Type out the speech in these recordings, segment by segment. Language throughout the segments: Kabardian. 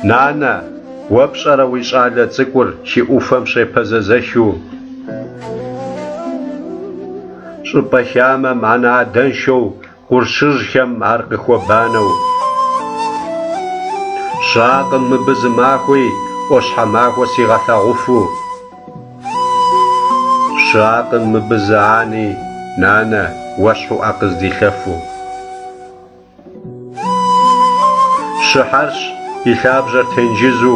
Нанэ, уэ пщӏэрэ уи щӏалэ цӏыкӏур хы ӏуфэм щепэзэзэхыу? Щӏыпӏэ хамэм анэ-адэншэу къуршыжьхэм ар къыхуэбанэу. Щыӏакъым мыбы зы махуи ӏуащхьэмахуэ сигъэлъагъуфу. Щыӏакъым мыбы зы ани, нанэ, уэщхьу ӏэ къыздилъэфу. Щыхьэрщ и лъабжьэр тенджызу,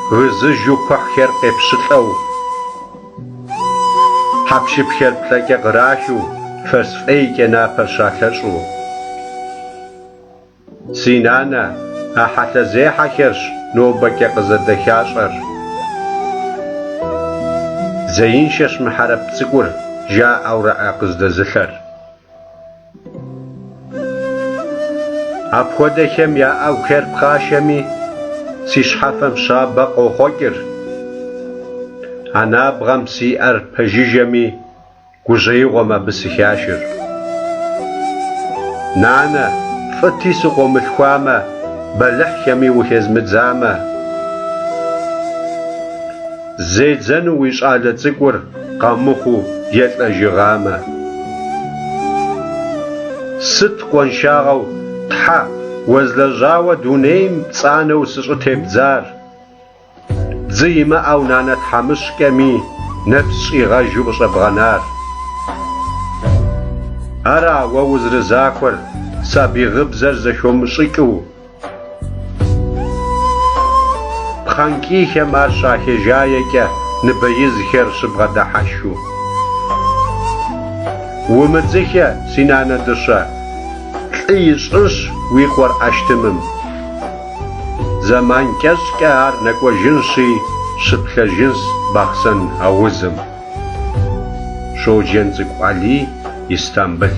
гызыжу кхъухьхэр къепщылӏэу. Хьэпшыпхэр плӏэкӏэ кърахыу, фэрс фӏейкӏэ напэр щалъэщӏу. Си нанэ, а хьэлъэзехьэхэрщ нобэкӏэ къызэдэхащӏэр. Зеиншэщ мы хьэрып цӏыкӏур, жаӏэурэ ӏэ къыздэзылъэр. Апхуэдэхэм я ӏэгухэр пхъашэми, си щхьэфэм щабэ къохъуэкӏыр. Анабгъэм си ӏэр пэжыжьэми, гужьеигъуэм абы сыхашыр. Нанэ, фӏыти сыкъомылъхуамэ, бэлыхьхэми ухезмыдзамэ. Зедзэну уи щӏалэ цӏыкӏур къэмыхъуу е лӏэжыгъамэ. Сыт къуаншагъэу, Тхьэ, уэзлэжьауэ дунейм пцӏанэу сыщӏытебдзар? Дзы имыӏэу нанэ тхьэмыщкӏэми нэпс щӏигъэжу къыщӏэбгъэнар? Ара уэ узэрызахуэр сабий гъыбзэр зэхомыщӏыкӏыу? Пхъэнкӏийхэм ар щахэжаекӏэ ныбэизхэр щыбгъэдыхьэшхыу. Умыдзыхэ, си нанэ дыщэ, лӏы ищӏынщ уи къуэр ӏэштӏымым. Зэман кӏэщӏкӏэ ар нэкӏуэжынщи, щыплъэжынщ Бахъсэн аузым. Щоджэнцӏыкӏу Алий, Истамбыл.